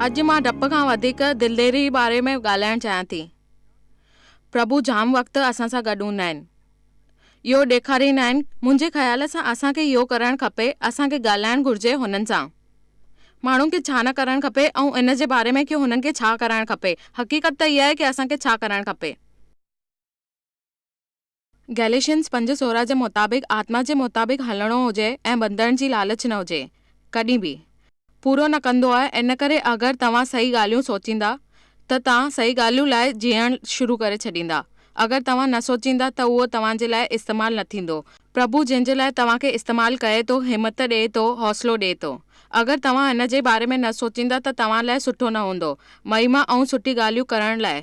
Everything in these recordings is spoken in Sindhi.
اڄ مان ڊپ کان وڌيڪ دليري باري ۾ ڳالهائڻ چاهيان ٿي. پرڀو جام وقت اسان سان گڏ هوندا آهن. اهو ڏيکاريندا آهن. منهنجي خيال سان اسان کي اهو ڪرڻ کپي، اسان کي ڳالهائڻ گهرجي هنن سان. ماڻهن کي ڇا نه ڪرڻ کپي ۽ ان جي باري ۾ ڪي هنن کي ڇا ڪرائڻ کپي. حقيقت ته اها آهي ڪي اسان کي ڇا ڪرڻ کپي. گيليشنز 5:16 جي مطابق آتما جي مطابق هلڻو هجي ۽ ٻنڌڻ جي لالچ نه هجي ڪڏهن به پورو نه ڪندو آهي ان ڪري اگر توهان صحيح ڳالهيون سوچيندا ته توهان صحيح ڳالهيون لاء جيئڻ شروع ڪري ڇڏيندا اگر توهان نه سوچيندا ته اهو توهان جي لاء استعمال نه ٿيندو پرڀو جنهن جي لاء توهان کي استعمال ڪئي ٿو همت ڏئي ٿو حوصلو ڏئي ٿو اگر توهان ان جي باري ۾ نه سوچيندا ته توهان لاء سٺو نه هوندو مهما ۽ سٺي ڳالهيون ڪرڻ لاء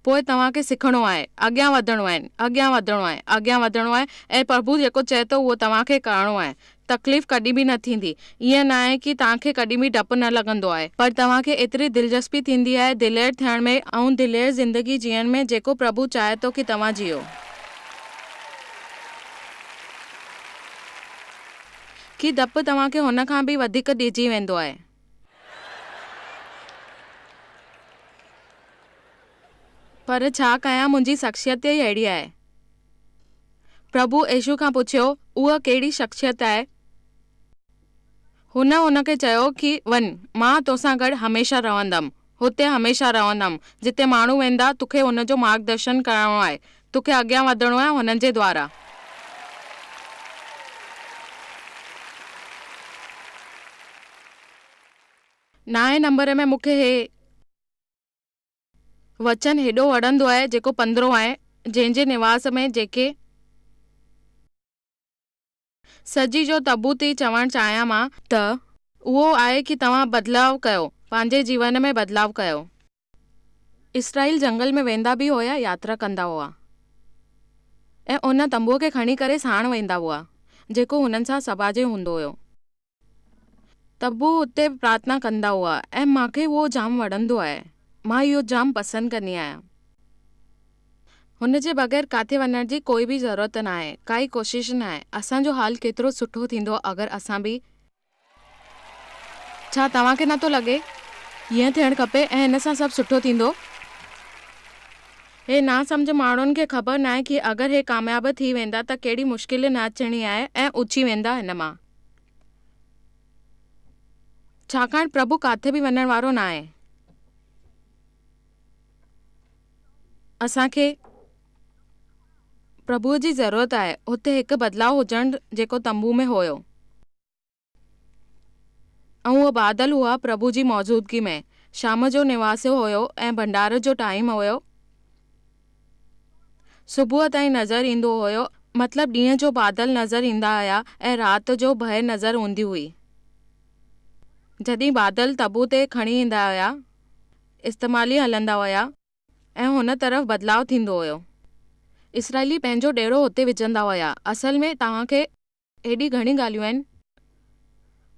پوء توهان کي سکڻو آهي، اڳيان وڌڻو آهي، اڳيان وڌڻو آهي، اڳيان وڌڻو آهي ۽ پرڀو جيڪو چئي ٿو اهو توهان کي ڪرڻو آهي. تڪليف ڪڏهن به نه ٿيندي. ائين نه آهي ڪي توهان کي ڪڏهن به ڊپ نه لڳندو آهي. پر توهان کي ايتري دلچسپي ٿيندي آهي دلير ٿيڻ ۾ ۽ دلير زندگي جيئڻ ۾ جيڪو پرڀو چاهي ٿو ڪي توهان جيئو. ڪي ڊپ توهان کي هن کان به وڌيڪ ڏجي ويندو آهي. پر ڇا ڪيان منهنجي شخصيت ئي اهڙي آهي. پرڀو يسوع کان پڇيو، اها ڪهڙي شخصيت آهي؟ هن هن کي چيو ڪي وڃ، مان توسان گڏ هميشه رهندم، هتي هميشه رهندم، جتي ماڻهو ويندا، توکي هن جو مارگدرشن ڪرڻو آهي، توکي اڳيان وڌڻو آهي هنن جي دوارا. نائين نمبر ۾ مون کي هي. وچن هيڏو وڻندو آهي جيڪو پندرهون آهي، جنهن جي نواس ۾ جيڪي. سڄي جو تبوت ئي چوڻ چاهيان مان. ته اهو آهي ڪي توهان بدلاء ڪيو، پنهنجي جيون ۾ بدلاء ڪيو. اسرائيل جنگل ۾ ويندا به هيا ياترا ڪندا هئا ۽ ان تنبوء کي کڻي ڪري ساڻ ويندا هئا جيڪو هنن سان سٻاجهي هوندو هيو. تنبو اتي پرارٿنا ڪندا هئا ۽ مان کي اهو جام وڻندو آهي. مان اهو جام پسند ڪندي آهيان. هن جي بغير ڪاٿي وڃڻ جي ڪوئي به ضرورت ناهي، ڪائي ڪوشش ناهي. اسان جو حال ڪيترو سٺو ٿيندو اگر اسان به. ڇا توهان کي نٿو لڳي ائين ٿيڻ کپي ۽ هن سان سڀ سٺو ٿيندو؟ هي ناسمجهه ماڻهن کي خبر ناهي ڪي اگر هي ڪامياب ٿي ويندا ته ڪهڙي مشڪل نه اچڻي آهي ۽ اچي ويندا هن مان. ڇاڪاڻ پرڀو ڪاٿي به وڃڻ وارو ناهي. اسان کي پرڀوء جي ضرورت آهي. هتي هڪ بدلاء هجڻ جيڪو تنبو ۾ هيو. ۽ اهي بادل هئا پرڀو جي موجودگي ۾. شام جو نواسيو هيو ۽ ڀنڊار جو ٽائيم هيو. صبح تائين نظر ايندو هيو، مطلب ڏينهن جو بادل نظر ايندا هيا ۽ رات جو باهه نظر ايندي هئي. جڏهن بادل تنبو تي کڻي ايندا هيا، استعمالي هلندا هيا ۽ هن طرف بدلاء ٿيندو هيو. اسرائيلي پنهنجو ڏيرو هتي وجهندا هيا. اصل ۾ توهان کي ايڏي گهڻي ڳالهيون آهن،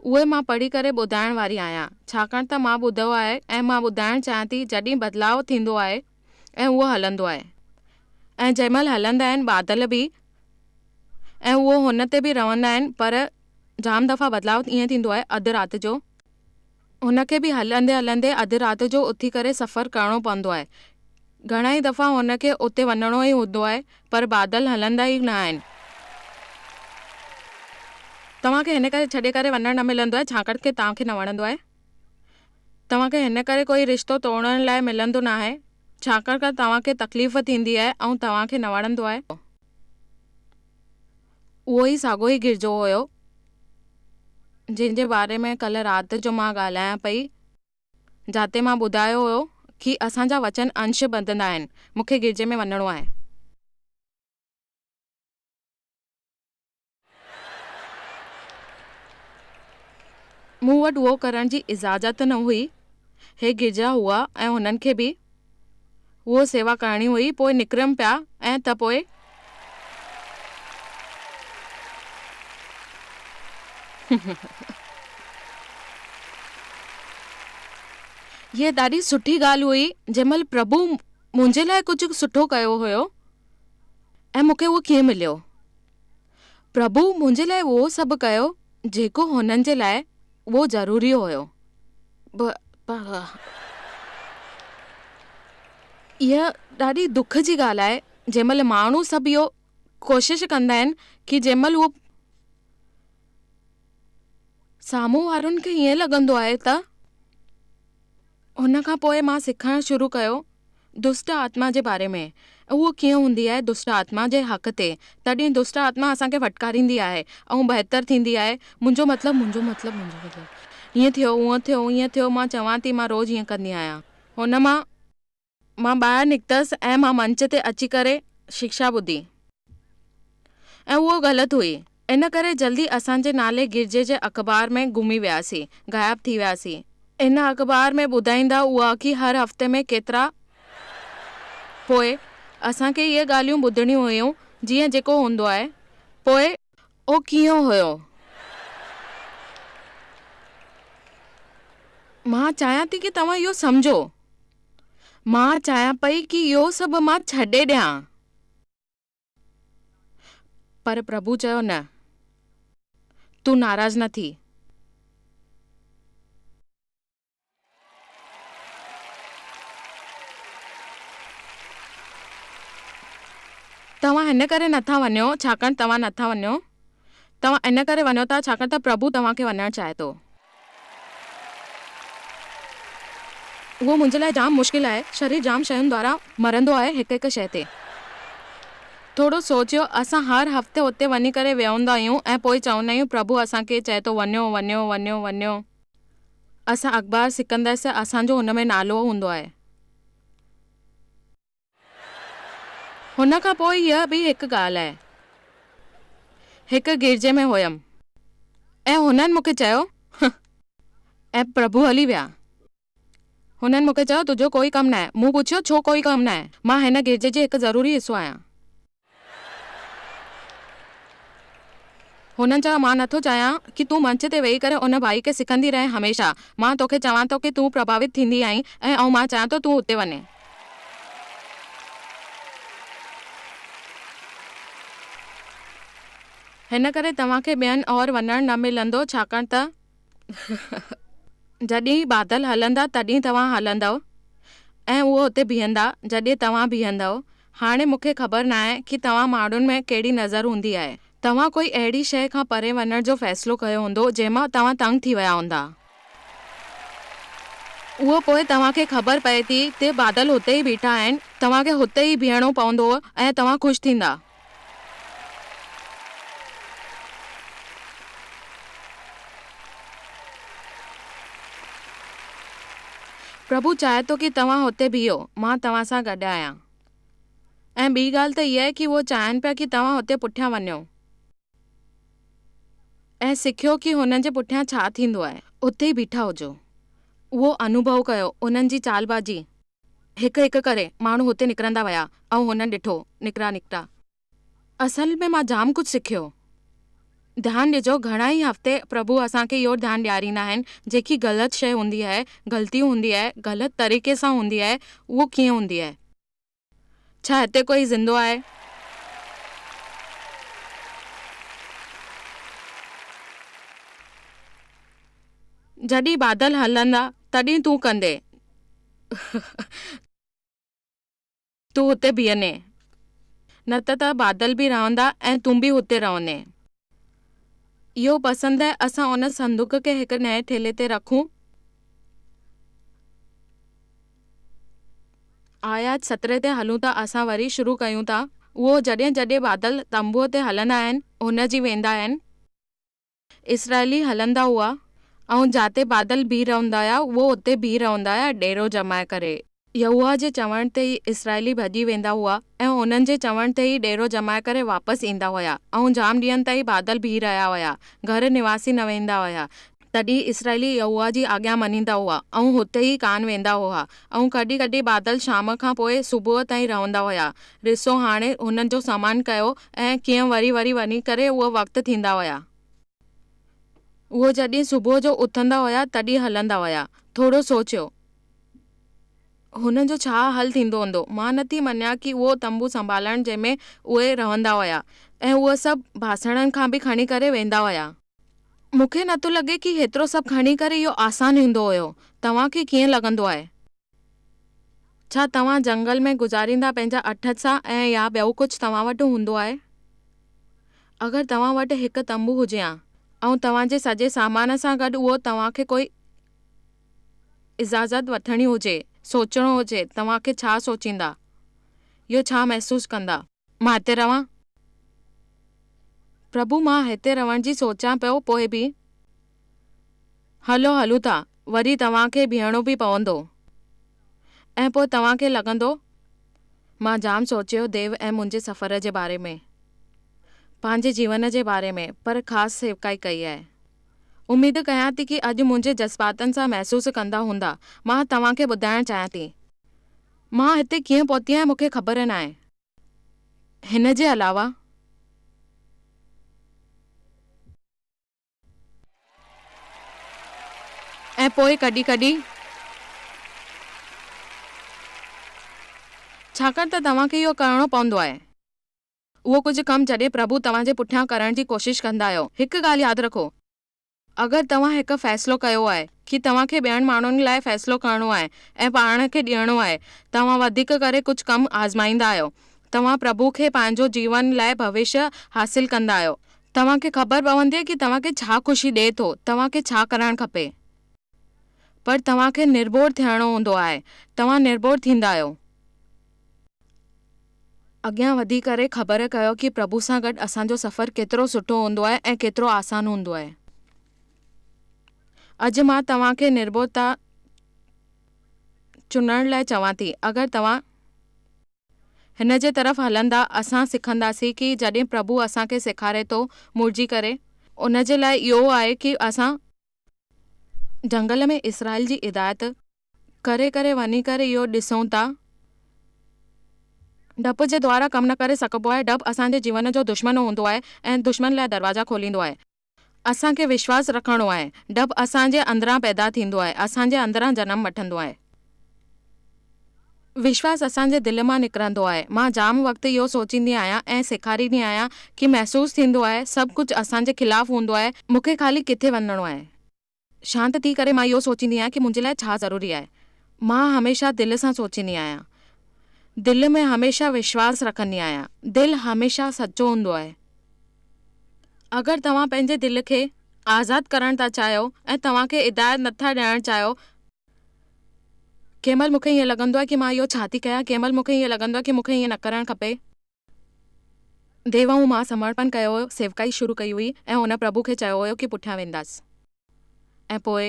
اهي مان پڙهي ڪري ٻڌائڻ واري آهيان، ڇاڪاڻ ته مان ٻڌو آهي ۽ مان ٻڌائڻ چاهيان ٿي، جڏهن بدلاء ٿيندو آهي ۽ اهو هلندو آهي ۽ جنهن مهل هلندا آهن بادل به ۽ اهو هن تي به رهندا آهن پر جام دفعا بدلاء ائين ٿيندو آهي اڌ رات جو هن کي به هلندي هلندي اڌ رات جو اٿي ڪري سفر ڪرڻو پوندو آهي. گهڻا ئي دفعا هن کي اتي وڃڻو ئي هوندو آهي پر بادل هلندا ئي نه آهن. توهان کي هن ڪري ڇڏي ڪري وڃڻ نه ملندو آهي ڇاڪاڻ ته توهان کي نه وڻندو آهي. توهان کي هن ڪري ڪوئي رشتو ٽوڙڻ لاء ملندو نه آهي ڇاڪاڻ ته توهان کي تڪليف ٿيندي آهي ۽ توهان کي نه وڻندو آهي. اهو ئي ساڳيو ئي گرجو هيو جنهن جي باري ۾ ڪلهه رات جو مان ڳالهايان پئي، جاتي مان ٻڌايو هيو ڪي اسان جا وچن انش ٻڌندا آهن، مون کي گرجي ۾ وڃڻو آهي. مون وٽ اهو ڪرڻ جي اجازت نه هئي. هي گرجا هئا ۽ هنن کي به اهو سيوا ڪرڻي هئي، پوء نڪريم پيا ۽ ته پوء. هيء ڏاڍي سٺي ڳالهه هئي، جنهن مهل پرڀو منهنجي لاء ڪجهه سٺو ڪيو هيو ۽ مون کي اهو ڪيئن مليو. پرڀو منهنجي لاء اهو سڀ ڪيو، جيڪو هنن جي لاء اهو ضروري هيو. اها ڏاڍي دک جي ڳالهه آهي جنهن مهل ماڻهو سڀ اهو ڪوشش ڪندا آهن ڪي جنهن مهل اهو سامهون وارن کي ائين لڳندو آهي ته هن کان پوء مان سکڻ شروع ڪيو دشٽ آتما جي باري ۾ اهو ڪيئن هوندي آهي دشٽ آتما جي حق تي تڏهن دشٽ آتما اسان کي ڦٽڪاريندي آهي ۽ بهتر ٿيندي آهي منهنجو مطلب منهنجو مطلب منهنجو مطلب هيئن ٿيو هونئن ٿيو هيئن ٿيو مان چوان ٿي مان روز ائين ڪندي آهيان هن مان مان ٻاهر نڪتس ۽ مان منچ تي اچي ڪري شڪشا ٻڌي ۽ اهو غلط هئي. ان ڪري جلدي اسان جي نالي گرجي جي اخبار ۾ گهمي وياسين، غائب ٿي وياسين. ان اخبار ۾ ٻڌائيندا هئا ڪي هر هفتي ۾ ڪيترا. پوء اسان کي اهي ڳالهيون ٻڌڻيون هيون جيئن جيڪو هوندو آهي. پوء. اهو ڪيئن هيو؟ مان چاهيان ٿي ڪي توهان اهو سمجهو. مان چاهيان پئي ڪي اهو سڀ مان ڇڏي ڏيان. پر پرڀو چيو نه، تون ناراض نه ٿي. توهان هن ڪري نه ٿا وڃو ڇاڪاڻ توهان نه ٿا وڃو. توهان ان ڪري وڃو ٿا ڇاڪاڻ ته پرڀو توهان کي وڃڻ چاهي ٿو. اهو منهنجي لاء جام مشڪل آهي. شرير جام شين دوارا مرندو آهي هڪ هڪ شيء تي. ٿورو سوچيو اسان هر هفتي اتي وڃي ڪري ويهندا آهيون ۽ پوء چوندا آهيون پرڀو اسان کي چئي ٿو وڃو وڃو وڃو وڃو. اسان اخبار سڪندس اسان جو ان ۾ نالو هوندو آهي. هن کان پوء هيء به هڪ ڳالهه آهي. هڪ گرجي ۾ هيم ۽ هنن مون کي چيو، هه! ۽ پرڀو هلي ويا. هنن مون کي چيو، تنهنجو ڪوئي ڪم ناهي. مون پڇيو، ڇو ڪوئي ڪم ناهي؟ مان هن گرجي جي هڪ ضروري حصو آهيان. هنن چيو، مان نٿو چاهيان ڪي تون منچ تي ويهي ڪري ان ڀائي کي سکندي رهين هميشه. مان توکي چوان ٿو ڪي تون پرڀاوت ٿيندي آهين ۽ ۽ مان چاهيان ٿو تون اتي وڃين. هن ڪري توهان کي ٻين اور وڃڻ نه ملندو ڇاڪاڻ ته. جڏهن بادل هلندا تڏهن توهان هلندؤ ۽ اهو اتي بيهندا جڏهن توهان بيهندؤ. هاڻي مون کي خبر ناهي ڪي توهان ماڻهن ۾ ڪهڙي نظر هوندي آهي. توهان ڪوئي اهڙي شيء کان پري وڃڻ جو فيصلو ڪيو هوندو جنهن مان توهان تنگ ٿي ويا هوندا. اهو پوء توهان کي خبر پئي ٿي ته بادل هتي ئي بيٺا آهن، توهان کي هتي ئي بيهڻو پوندو ۽ توهان خوش ٿيندا. پرڀو چاهي ٿو ڪي توهان هتي بيهو، مان توهان سان گڏ آهيان. ۽ ٻي ڳالهه ته اها آهي ڪي اهو چاهين پيا ڪي توهان هتي پٺيان وڃو ۽ سکيو ڪي هنن جي پٺيان ڇا ٿيندو آهي. اتي ئي بيٺا هجو. اهو انوڀو ڪيو، انهن جي چالبازي. هڪ هڪ ڪري ماڻهو هتي نڪرندا ويا ۽ هنن ڏٺو، نڪرا نڪتا. اصل ۾ مان جام ڪجهه سکيو. ڌيان ڏجو گهڻا ئي هفتي پرڀو اسان کي اهو ڌيان ڏياريندا آهن جيڪي غلط شيء هوندي آهي، غلطي هوندي آهي، غلط طريقي سان هوندي آهي اهو ڪيئن هوندي آهي. ڇا هتي ڪوئي زندو آهي؟ جڏهن بادل هلندا تڏهن تون ڪندين. تون هتي بيهندين، نه ته ته بادل به رهندا ۽ تون به هتي رهندين. اهو پسند آهي اسان ان صندوق کي هڪ نئين ٺيلهي تي رکون. آيات 17 تي هلون ٿا اسان وري شروع ڪيون ٿا. اهو جڏهن جڏهن بادل تنبوء تي هلندا آهن، هن جي ويندا آهن. اسرائيلي هلندا هئا ۽ جاتي بادل بيهي رهندا هيا، اهو اتي بيهي رهندا هيا ڊيرو ڄمائي ڪري. يهوه جي چوڻ تي ئي اسرائيلي ڀڄي ويندا هئا ۽ انهن جي چوڻ تي ئي ڊيرو ڄمائي ڪري واپس ايندا هيا ۽ جام ڏينهن تائين بادل بيهي رهيا هيا، گهر نواسي نه ويندا هيا. تڏهن اسرائيلي يهوه جي آگيا مڃيندا هئا ۽ هتي ئي ڪانه ويندا هئا ۽ ڪڏهن ڪڏهن بادل شام کان پوء صبح تائين رهندا هيا. ڏسو هاڻي هنن جو سامان ڪيو ۽ ڪيئن وري وري وڃي ڪري اهو وقت ٿيندا هيا. اهو جڏهن صبح جو اٿندا هيا تڏهن هلندا هيا. ٿورو سوچيو. هنن جو ڇا حل ٿيندو هوندو. مان نه ٿي مڃان ڪي اهو تنبو سنڀالڻ جنهن ۾ اهي رهندا هيا ۽ اهو سڀ باسڻن کان به کڻي ڪري ويندا هيا. مون کي نٿو لڳي ڪي هيترو سڀ کڻي ڪري اهو آسان هوندو هيو. توهان کي ڪيئن لڳندو آهي؟ ڇا توهان جنگل ۾ گذاريندا پنهنجا اٺ سان ۽ يا ٻيو ڪجهه توهان وٽ هوندو آهي؟ اگر توهان وٽ هڪ تنبو هجي ها ۽ توهان جي سڄي سامان سان گڏ اهو توهان کي ڪوئي اجازت وٺڻي هجي، سوچڻو هجي، توهان کي ڇا سوچيندا؟ اهو ڇا محسوس ڪندا؟ مان هتي رهان؟ پرڀو مان هتي رهڻ جي سوچيان پيو پوء به. هلو هلون ٿا، وري توهان کي بيهڻو به پوندو ۽ پوء توهان کي لڳندو. مان جام سوچيو ديو ۽ منهنجي سفر جي باري ۾، پنهنجي جيون جي باري ۾ پر خاص سيوڪائي ڪئي آهي. اميد ڪيان ٿي ڪي اڄ منهنجي جذباتن سان محسوس ڪندا هوندا. مان توهان کي ٻڌائڻ چاهيان ٿي. مان هتي ڪيئن پهتي آهيان مون کي خبر ناهي. هن جي علاوه. ۽ پوء ڪڏهن ڪڏهن. ڇاڪاڻ ته توهان کي اهو ڪرڻو پوندو آهي. اهو ڪجهه ڪم جڏهن پرڀو توهان جي پٺيان ڪرڻ جي ڪوشش ڪندا آهيو. هڪ ڳالهه ياد رکو. اگر توهان هڪ فيصلو ڪيو آهي ڪي توهان کي ٻين ماڻهن لاء فيصلو ڪرڻو آهي ۽ پاڻ کي ڏيڻو آهي، توهان وڌيڪ ڪري ڪجهه ڪم آزمائيندا آهيو. توهان پرڀو کي پنهنجو جيون لاء ڀوشيه حاصل ڪندا آهيو. توهان کي خبر پوندي ڪي توهان کي ڇا خوشي ڏئي ٿو، توهان کي ڇا ڪرڻ کپي. پر توهان کي نرڀور ٿيڻو هوندو آهي. توهان نرڀور ٿيندا آهيو. اڳيان وڌي ڪري خبر ڪيو ڪي پرڀو سان گڏ اسان جو سفر ڪيترو سٺو هوندو آهي ۽ ڪيترو آسان هوندو آهي. اڄ مان توهان کي نرڀوتا چنڻ لاء چوان ٿي. اگر توهان هن جي طرف هلندا اسان سکنداسين ڪي جڏهن پرڀو اسان کي سيکاري ٿو مڙجي ڪري ان جي لاء اهو آهي ڪي اسان جهنگل ۾ اسرائيل جي هدايت ڪري ڪري وڃي ڪري اهو ڏسون ٿا. ڊپ جي دوارا ڪم نه ڪري سگهبو آهي. ڊپ اسان جي جيون جو دشمن هوندو آهي ۽ دشمن لاء دروازا کوليندو آهي. اسان کي وشواس رکڻو آهي. ڊپ اسان جي اندران پيدا ٿيندو آهي، اسان جي اندران جنم وٺندو آهي. وشواس اسان جي دل مان نڪرندو آهي. مان جام وقت اهو سوچيندي آهيان ۽ سيکاريندي آهيان ڪي محسوس ٿيندو آهي سڀ ڪجهه اسان جي خلاف هوندو آهي، مون کي خالي ڪٿي وڃڻو آهي. شانت ٿي ڪري مان اهو سوچيندي آهيان ڪي منهنجي لاء ڇا ضروري آهي. مان هميشه دل سان سوچيندي آهيان. دل ۾ هميشه وشواس رکندي آهيان. دل هميشه سچو هوندو آهي. اگر توهان پنهنجي دل کي آزاد ڪرڻ ٿا چاهيو ۽ توهان کي هدايت نٿا ڏيڻ چاهيو، ڪنهن مهل مون کي ائين لڳندو آهي ڪي مان اهو ڇا ٿي ڪيان، ڪنهن مهل مون کي ائين لڳندو آهي ڪي مون کي ائين نه ڪرڻ کپي. ديو ۽ مان سمرپن ڪيو هيو، سيوڪائي شروع ڪئي هئي ۽ هن پرڀو کي چيو هيو ڪي پٺيان وينداس ۽ پوء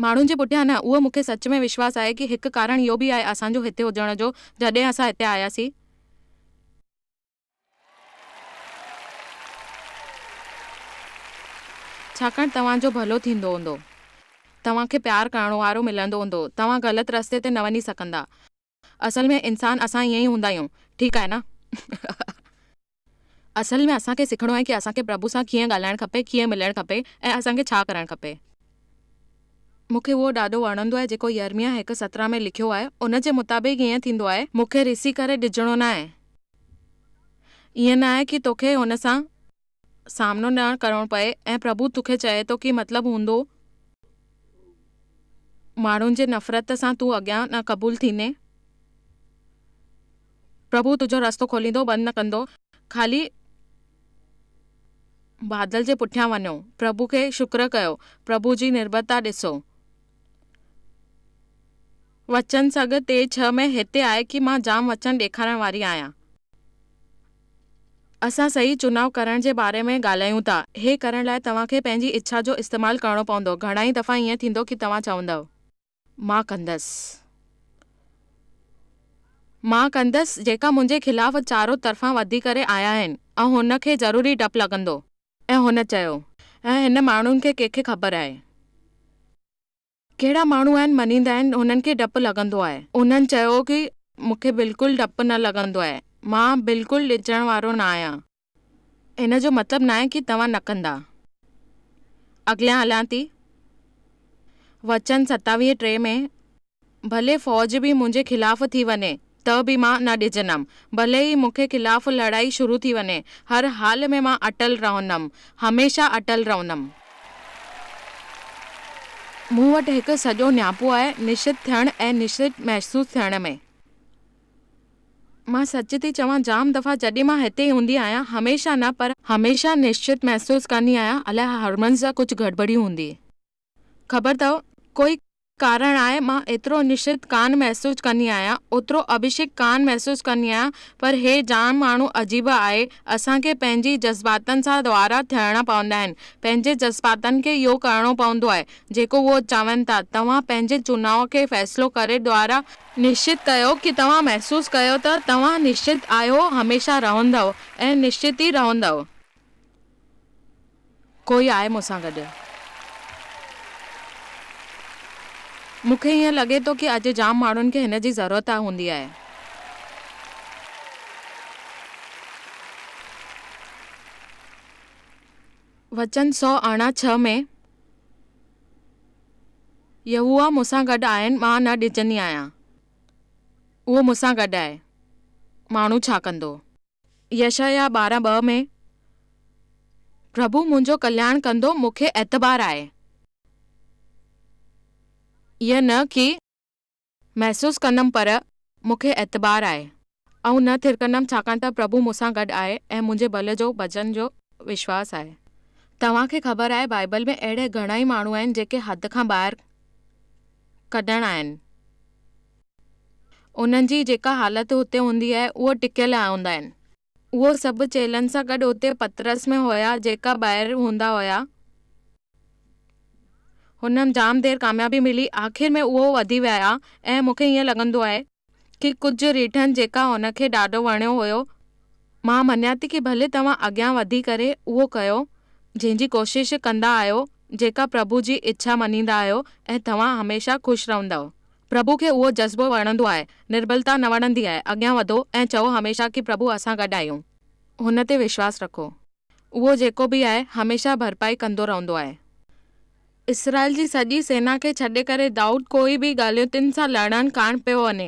ماڻهن جي پٺيان نه، اهو مون کي سچ ۾ وشواس آهي ڪي هڪ ڪارڻ اهو به آهي اسان جو هتي هجڻ جو، جڏهن اسان هتي آياسين، ڇاڪاڻ توهان جو ڀلو ٿيندو هوندو. توهان کي پيار ڪرڻ وارو ملندو هوندو. توهان غلط رستي تي نه وڃي سگهندا. اصل ۾ انسان اسان ائين ئي هوندا آهيون. ٺيڪ آهي نه؟ اصل ۾ اسان کي سکڻو آهي ڪي اسان کي پرڀو سان ڪيئن ڳالهائڻ کپي، ڪيئن ملڻ کپي ۽ اسان کي ڇا ڪرڻ کپي. مون کي اهو ڏاڍو وڻندو آهي جيڪو يرمياه 1:17 ۾ لکيو آهي. ان جي مطابق ائين ٿيندو آهي. مون کي رسي ڪري ڊڄڻو ناهي. ائين نه آهي ڪي توکي هن سان سامنو نه ڪرڻو پئي ۽ پرڀو توکي چئي ٿو ڪي مطلب هوندو ماڻهن جي نفرت سان تون اڳيان نه قبول ٿيندين. پرڀو تنهنجو رستو کوليندو بند نه ڪندو. خالي بادل جي پٺيان وڃو. پرڀو کي شڪر ڪيو. پرڀو جي نرڀرتا ڏسو. وچن سڳ 3:6 ۾ هتي آهي ڪي مان جام وچن ڏيکارڻ واري آهيان. اسان صحيح چناء ڪرڻ جي باري ۾ ڳالهايون ٿا. هي ڪرڻ لاء توهان کي پنهنجي اڇا جو استعمال ڪرڻو پوندو. گهڻائي دفعا ائين ٿيندو ڪي توهان چوندؤ. مان ڪندس. مان ڪندس جيڪا منهنجي خلاف چارو طرفان وڌي ڪري آيا آهن ۽ هن کي ضروري ڊپ لڳندو. ۽ هن چيو. ۽ هن ماڻهن کي ڪنهن کي خبر آهي. ڪهڙا ماڻهو آهن مڃيندا آهن هنن کي ڊپ لڳندو آهي. انهن چيو ڪي مون کي بلڪل ڊپ نه لڳندو آهي مان بلڪل ڊڄڻ وارو نه آهيان. ان جو مطلب ناهي ڪي توهان نه ڪندا. اڳليان هلان ٿي. وچن 27:3 ۾ ڀلي فوج به منهنجي خلاف ٿي وڃي ته به مان نه ڊڄندم. ڀلي ئي مون کي خلاف لڙائي شروع ٿي وڃي هر حال ۾ مان اٽل رهندم. هميشه اٽل رهندم. مون وٽ هڪ سڄو نياپو آهي نشچت ٿيڻ ۽ نشچت محسوس ٿيڻ ۾. مان سچ ٿي چوان جام دفعا جڏهن مان هتي هوندي آهيان هميشه نه پر هميشه نشچت محسوس ڪندي آهيان الائي هارمونز جا ڪجهه گڙٻڙي هوندي خبر اٿو ڪوئي ڪارڻ آهي مان ايترو نشچت ڪانه محسوس ڪندي آهيان اوترو اڀشيڪ ڪانه محسوس ڪندي آهيان پر هي جام ماڻهو عجيب آهي اسان کي پنهنجي جذباتن سان دوارا ٿيڻا پوندا آهن پنهنجي جذباتن کي اهو ڪرڻو پوندو آهي جيڪو اهو چون ٿا توهان پنهنجي چناء کي فيصلو ڪري دوارا نشچت ڪيو ڪي توهان محسوس ڪيو ته توهان نشچت آهيو هميشه رهندؤ ۽ نشچت ئي رهندؤ. ڪوئي آهي مون سان گڏ. مون کي ائين لڳي ٿو ڪي اڄ جام ماڻهن کي هن جي ضرورت هوندي آهي. وچن 118 ڇهه ۾، يهوه مون سان گڏ آهن مان نه ڊڄندي آهيان. اهو مون سان گڏ آهي. ماڻهو ڇا ڪندو؟ يشعياه 12 ٻه ۾، پرڀو منهنجو ڪلياڻ ڪندو، مون کي اعتبار آهي. ائين نه ڪي محسوس ڪندم پر مون کي اعتبار آهي. آئون نه ٿرڪندم ڇاڪاڻ ته پرڀو مون سان گڏ آهي ۽ منهنجي ٻل جو ڀڄن جو وشواس آهي. توهان کي خبر آهي بائيبل ۾ اهڙي گهڻائي ماڻهو آهن جيڪي حد کان ٻاهر ڪڍڻ آهن. انهن جي جيڪا حالت هتي هوندي آهي اهو ٽڪيل هوندا آهن. اهو سڀ چيلن سان گڏ اتي پطرس ۾ هيا جيڪا ٻاهر هوندا هيا. هنن جام دير ڪاميابي ملي آخر ۾ اهو وڌي ويا ۽ مون کي ائين لڳندو آهي ڪي ڪجهه ريٺن جيڪا هن کي ڏاڍو وڻيو هيو مان مڃان ٿي ڪي ڀلي توهان اڳيان وڌي ڪري اهو ڪيو جنهن جي ڪوشش ڪندا آهيو جيڪا پرڀو جي اڇا مڃيندا آهيو ۽ توهان هميشه خوش رهندؤ. پرڀو کي اهو جذبو وڻندو آهي، نربلتا نه وڻندي آهي. اڳيان وڌو ۽ چئو هميشه ڪي پرڀو اسان گڏ آهيون. هن تي وشواس رکو. اهو جيڪو به آهي هميشه ڀرپائي ڪندو رهندو آهي. اسرائيل جي سڄي سينا کي ڇڏي ڪري دائود ڪوئي به گليتين سان لڙڻ ڪانه پيو وڃي.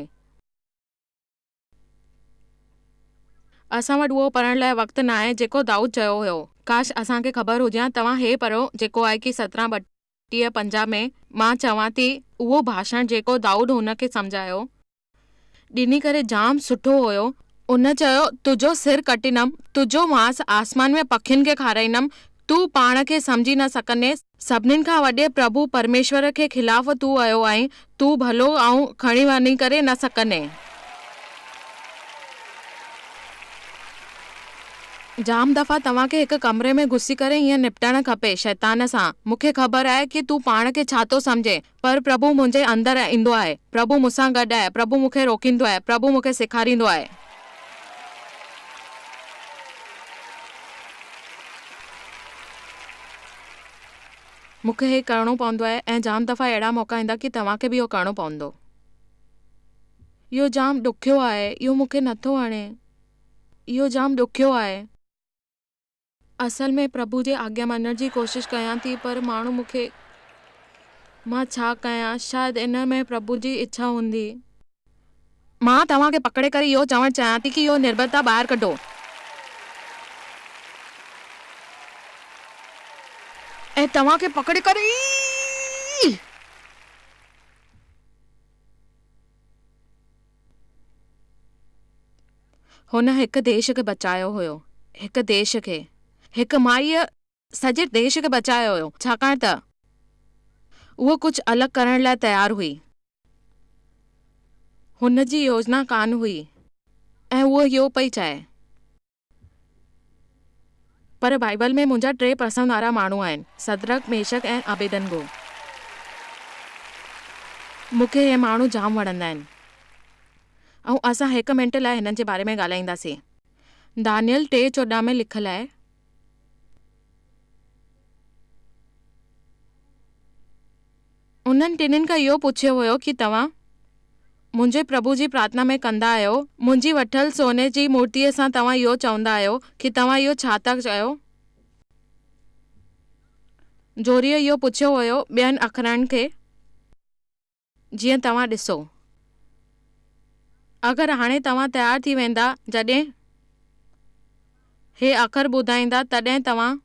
اسان وٽ اهو پڙهڻ لاء وقت ناهي جيڪو دائود چيو هيو. ڪاش اسان کي خبر هجي ها توهان هي پڙهو جيڪو آهي ڪي 17 32 50 ۾ مان چوان ٿي اهو ڀاشڻ جيڪو دائود هن کي سمجهايو ڏني ڪري جام سٺو هيو. هن چيو تنهنجو سر ڪٽيندم تنهنجو ماس آسمان ۾ پکين کي کارائيندم تون پاڻ کي سمجهي نه سگهندين سڀنين کان وڏي پرڀو پرميشور کي خلاف تون ويو آهين، تون ڀلو آئون کڻي وڃي ڪري نه سگهندين. جام دفعا توهان کي هڪ ڪمري ۾ گهسي ڪري ائين نپٽڻ کپي شيطان سان. مون کي خبر آهي ڪي تون پاڻ کي ڇا ٿو سمجهين، پر پرڀو منهنجي اندر ايندو آهي، پرڀو مون سان گڏ آهي، پرڀو مون کي روڪيندو آهي، پرڀو مون کي سيکاريندو آهي. مون کي هي ڪرڻو پوندو آهي ۽ جام دفعا اهڙا موقعا ايندا ڪي توهان کي به اهو ڪرڻو پوندو. اهو جام ڏکيو آهي، اهو مون کي نٿو وڻي، اهو جام ڏکيو آهي. اصل ۾ پرڀو جي آگيا مڃڻ جي ڪوشش ڪيان ٿي پر ماڻهو مون کي. مان ڇا ڪيان؟ شايد ان ۾ پرڀو جي اڇا هوندي. مان توهان کي پڪڙي ڪري اهو چوڻ چاهيان ٿي ڪي اهو نربلتا ٻاهر ڪڍو. ۽ توهان کي پڪڙي ڪري. هن هڪ ديش کي بچايو هيو. هڪ ديش کي. هڪ مائيء سڄي ديش کي بچايو هيو، ڇاڪاڻ ته هوء ڪجهه الڳ ڪرڻ لاء تيار هئي. هن جي يوجنا ڪانه هئي ۽ هوء اهو پئي چاهي. پر بائيبل ۾ منهنجا ٽي پسند وارا ماڻهو آهن، سدرڪ، ميشڪ ۽ عبيدنگو. مون کي اهي ماڻهو جام وڻندا آهن. ۽ اسان هڪ منٽ لاء هنن جي باري ۾ ڳالهائينداسين. دانيل 3:14 ۾ لکيل آهي. انهن ٽنهين کان اهو پڇيو ويو ڪي توهان منهنجي پرڀو جي پرارٿنا ۾ ڪندا آهيو، منهنجي وٺل سوني جي مورتيء سان توهان اهو چوندا آهيو ڪي توهان اهو ڇا ٿا چيو؟ زوريء اهو پڇيو ويو ٻين اکرن کي جيئن توهان ڏسو. اگر هاڻي توهان تيار ٿي ويندا جڏهن هي اکر ٻڌائيندا تڏهن توهان.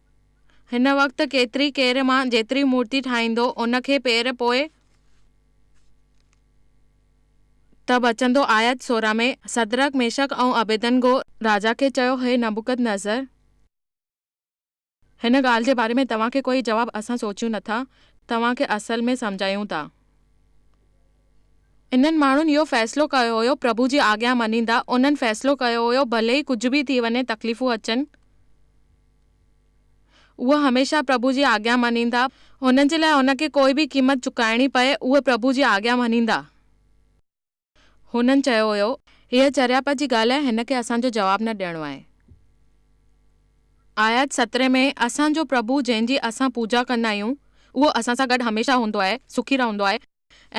هن وقت ڪيتري ڪير مان جيتري مورتي ٺاهيندو ان کي پير پوء ته بچندو آيت 16 ۾ سدرڪ، ميشڪ ۽ عبيدنگو راجا کي چيو هي نبوڪدنضر! هن ڳالهه جي باري ۾ توهان کي ڪوئي جواب اسان سوچيون نٿا، توهان کي اصل ۾ سمجهايون ٿا. انهن ماڻهن اهو فيصلو ڪيو هيو پرڀو جي آگيا مڃيندا، انهن فيصلو ڪيو هيو ڀلي ئي ڪجهه به ٿي وڃي تڪليفون اچن، اهي هميشه پرڀو جي آگيا مڃيندا. هنن جي لاء هن کي ڪوئي به قيمت چڪائڻي پئي، اهي پرڀو جي آگيا مڃيندا. هنن چيو هيو، هيء چريائپ جي ڳالهه آهي، هن کي اسان جو جواب نه ڏيڻو آهي. آيت 17 ۾، اسان جو پرڀو جنهن جي اسان پوڄا ڪندا آهيون، اهو اسان سان گڏ هميشه هوندو آهي، سکي رهندو آهي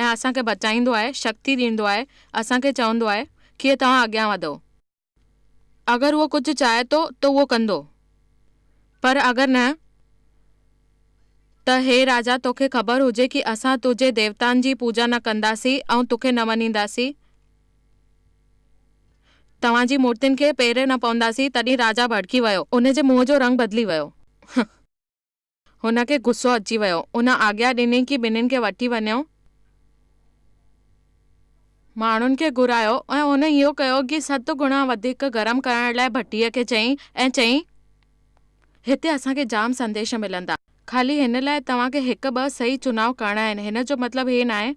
۽ اسان کي بچائيندو آهي، شڪتي ڏيندو آهي، اسان کي چوندو آهي، ڪيئن توهان اڳيان وڌو. اگر اهو ڪجهه چاهي ٿو ته اهو ڪندو، پر اگر نه ته هي راجا توکي خبر هجي ڪي اسان تنهنجي ديوتائن جي پوڄا نه ڪنداسين ۽ توکي نه مڃينداسين، توهان جي مورتين کي پير نه پونداسين، تڏهن راجا ڀڙڪي ويو، ان جي منهن جو رنگ بدلي ويو. هن کي غصو اچي ويو. هن آگيا ڏني ڪي ٻنهين کي وٺي وڃو. ماڻهن کي گهرايو ۽ هن اهو ڪيو ڪي ست گڻا وڌيڪ گرم ڪرڻ لاء ڀٽيء کي چيائين ۽ چيائين، هتي اسان کي جام سنديش ملندا. خالي هن لاء توهان کي هڪ ٻه صحيح چناء ڪرڻا آهن. هن جو مطلب هي ناهي.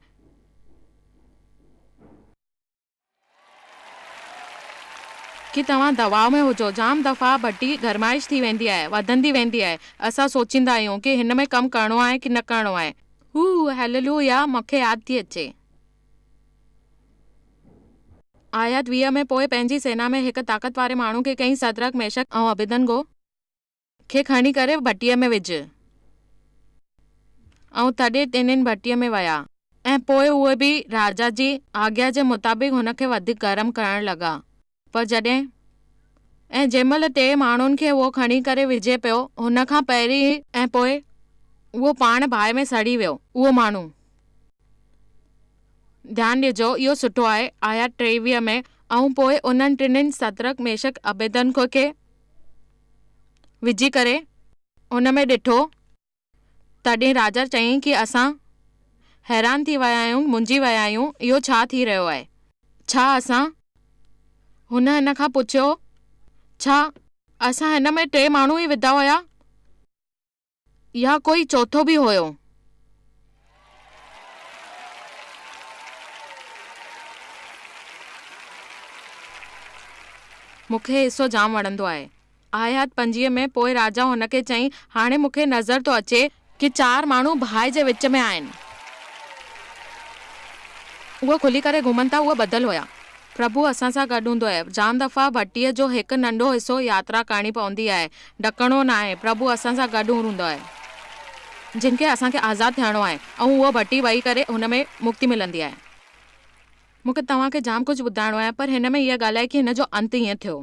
ڪي توهان دٻاء ۾ هجو. جام دفعا ڀٽي گرمائش ٿي ويندي آهي، وڌندي ويندي آهي. اسان سوچيندا آهيون ڪي هن ۾ ڪم ڪرڻو آهي ڪي نه ڪرڻو آهي. هو هيللويا مون کي ياد ٿي اچي. آيت 20 ۾ پوء پنهنجي سينا ۾ هڪ طاقت واري ماڻهو کي ڪئين سدرڪ، ميشڪ ۽ عبيدنگو کي کڻي ڪري ڀٽيء ۾ وجهه. ۽ تڏهن تنين ڀٽيء ۾ ويا، ۽ پوء اهي به راجا جي آگيا جي مطابق هن کي وڌيڪ گرم ڪرڻ لڳا. پر جڏهن. ۽ جنهن مهل ٽي ماڻهن کي اهو کڻي ڪري وجهي پيو، هن کان پهرين ۽ پوء اهو پاڻ باهه ۾ سڙي ويو. اهو ماڻهو. ڌيان ڏجو، اهو سٺو آهي. آيت 23 ۾، ۽ پوء انهن ٽنهين سدرڪ، ميشڪ، عبيدنگو کي وجهي ڪري ان ۾ ڏٺو، تڏهن راجا چيائين ڪي اسان حيران ٿي ويا آهيون، منجهي ويا آهيون، اهو ڇا ٿي رهيو آهي؟ ڇا اسان؟ هن هن کان پڇيو، ڇا اسان هن ۾ ٽي ماڻهو ئي وڌا هيا يا ڪوئي چوٿو به هيو؟ مون کي حصو جام وڻندو آهي. آيات 25 ۾ پوء راجا هن کي چيائين، هاڻي مون کي نظر ٿو اچي ڪي چار ماڻهو باهه جي وچ ۾ آهن. اهي کلي ڪري گهمن ٿا، اهي ٻڌل هيا. پرڀو اسان سان گڏ هوندو آهي. جام دفعا ڀٽيء جو هڪ ننڍو حصو ياترا ڪرڻي پوندي آهي. ڏڪڻو ناهي، پرڀو اسان سان گڏ هوندو آهي. جن کي اسان کي آزاد ٿيڻو آهي ۽ اهو ڀٽي وهي ڪري هن ۾ مڪتي ملندي آهي. مون کي توهان کي جام ڪجهه ٻڌائڻو آهي پر هن ۾ اها ڳالهه آهي ڪي هن جو انت ائين ٿيو.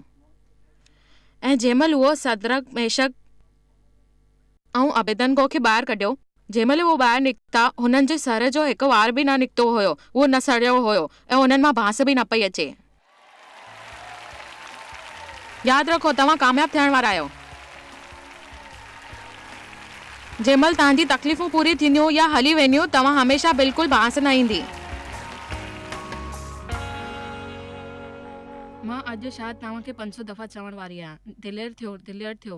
۽ جنهن مهل اهو سدرڪ، ميشڪ ۽ عبيدنگو کي ٻاهر ڪڍيو، جنهن مهل اهي ٻاهر نڪتا، هنن جي سر جو هڪ وار به نه نڪتو هيو، اهو نه سڙيو هيو ۽ انهن مان بانس به نه پئي اچي. ياد رکو، توهان ڪامياب ٿيڻ وارا آهيو. جنهن مهل توهان جي تڪليفون پوري ٿينديون يا هلي وينديون، توهان هميشه بلڪل بانس نه ايندي. مان اڄ شايد توهان کي 500 دفعا چوڻ واري آهيان، دلير ٿيو، دلير ٿيو.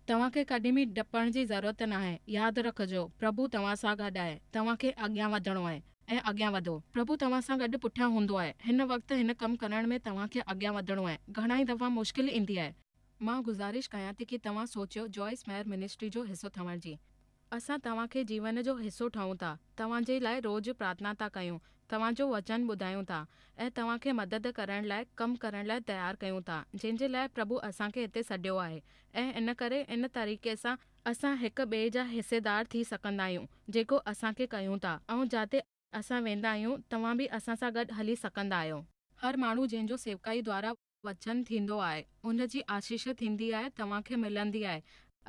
توهان کي ڪڏهن به ڊپڻ جي ضرورت ناهي. ياد رکجو، پرڀو توهان سان گڏ آهي. توهان کي اڳيان وڌڻو آهي ۽ اڳيان وڌو. پرڀو توهان سان گڏ پٺيان هوندو آهي. هن وقت هن ڪم ڪرڻ ۾ توهان کي اڳيان وڌڻو آهي. گهڻائي دفعا مشڪل ايندي آهي. مان گذارش ڪيان ٿي ڪي توهان سوچيو جوائس ميئر منسٽري جو حصو ٺهڻ جي. اسان توهان کي جيون جو حصو ٺهون ٿا، توهان جي لاء روز پرارٿنا ٿا ڪيون، توهان جو وچن ٻڌايون ٿا ۽ توهان کي مدد ڪرڻ لاء ڪم ڪرڻ لاء تيار ڪيون ٿا، جنهن جي لاء پرڀو اسان کي هتي سڏيو آهي ۽ ان ڪري ان طريقي سان اسان هڪ ٻئي جا حصيدار ٿي سگهندا آهيون، جيڪو اسان کي ڪيون ٿا ۽ جاتي اسان ويندا آهيون، توهان به اسان سان گڏ هلي سگهندا آهيو. هر ماڻهو جنهن جو سيوڪائي دوارا وچن ٿيندو آهي، ان جي آشيش ٿيندي آهي، توهان کي ملندي آهي.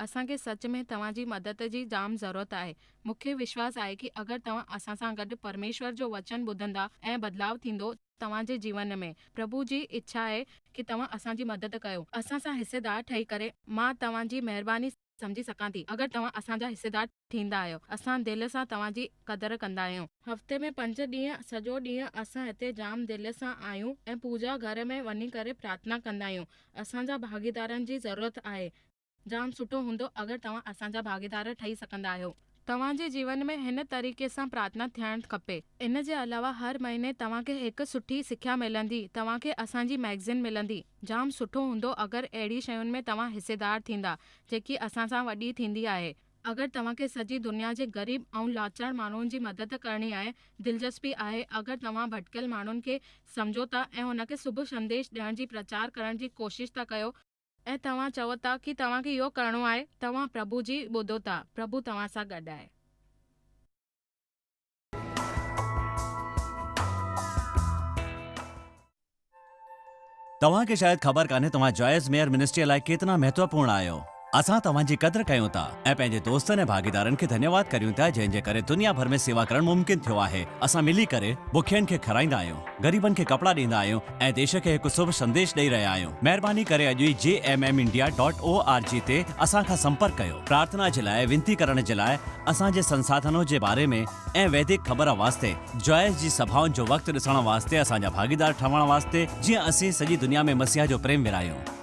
اسان کي سچ ۾ توهان جي مدد جي جام ضرورت آهي. مون کي وشواس آهي ڪي اگر توهان اسان سان گڏ پرميشور جو وچن ٻڌندا ۽ بدلاء ٿيندو توهان جي جيون ۾. پرڀو جي اڇا آهي ڪي توهان اسان جي مدد ڪيو. اسان سان حصيدار ٺهي ڪري مان توهان جي مهرباني. سمجهي سگهان ٿي. اگر توهان اسان جا حصيدار ٿيندا آهيو. اسان دل سان توهان جي قدر ڪندا آهيون. هفتي ۾ پنج ڏينهن سڄو ڏينهن اسان هتي جام دل سان آهيون ۽ پوڄا گهر ۾ وڃي ڪري پرارٿنا ڪندا آهيون. اسان جا ڀاڳيدارن جي ضرورت آهي. جام سٺو هوندو اگر توهان اسان جا ڀاڳيدار ٺهي سگهندا آهيو. توهان جي جيون ۾ هن طريقي سان پرارٿنا ٿيڻ کپي. ان جي علاوه هر مهيني توهان کي هڪ سٺي سکيا ملندي، توهان کي اسان جي مئگزين ملندي. جام سٺو هوندو اگر اهڙي شين ۾ توهان حصيدار ٿيندا، جيڪي اسان سان وڏي ٿيندي آهي. اگر توهان کي سڄي دنيا جي غريب ۽ لاچار ماڻهن جي مدد ڪرڻي آهي، دلچسپي آهي، اگر توهان ڀٽڪيل ماڻهن کي سمجهو ٿا ۽ ان کي شڀ سنديش ڏيڻ جي پرچار ڪرڻ جي ڪوشش ٿا ڪيو، ۽ توهان چئو ٿا ڪي توهان کي اهو ڪرڻو آهي، توهان پرڀو جي ٻڌو ٿا، پرڀو توهان سان گڏ آهي. توهان کي شايد خبر ڪانهي توهان جوائس ميئر منسٽريء لاء ڪيتنا مهتوپورڻ آهيو. اسان توهان جي قدر ڪيون ٿا ۽ پنهنجي دوستن ۽ ڀاڳيدارن کي ڌنيواد ڪريون ٿا جنهن جي ڪري دنيا ڀر ۾ سيوا ڪرڻ ممڪن ٿيو آهي. اسان ملي ڪري بکين کي کارائيندا آهيون، غريبن کي ڪپڙا ڏيندا آهيون ۽ ديش کي هڪ شڀ سنديش ڏئي رهيا آهيون. مهرباني ڪري اڄ ئي J M M India dot O R G تي اسان کان سمپرڪ ڪيو. پرارٿنا جي لاء، وينتي ڪرڻ جي لاء، اسان جي سنساڌنو جي باري ۾ ۽ ويدڪ خبر واسطي، جوائس جي سڀائن جو وقت ڏسڻ واسطي اسان جا ڀاڳيدار ٺهڻ واسطي جيئن اسين سڄي دنيا ۾ مسيح جو پريم ورهايون.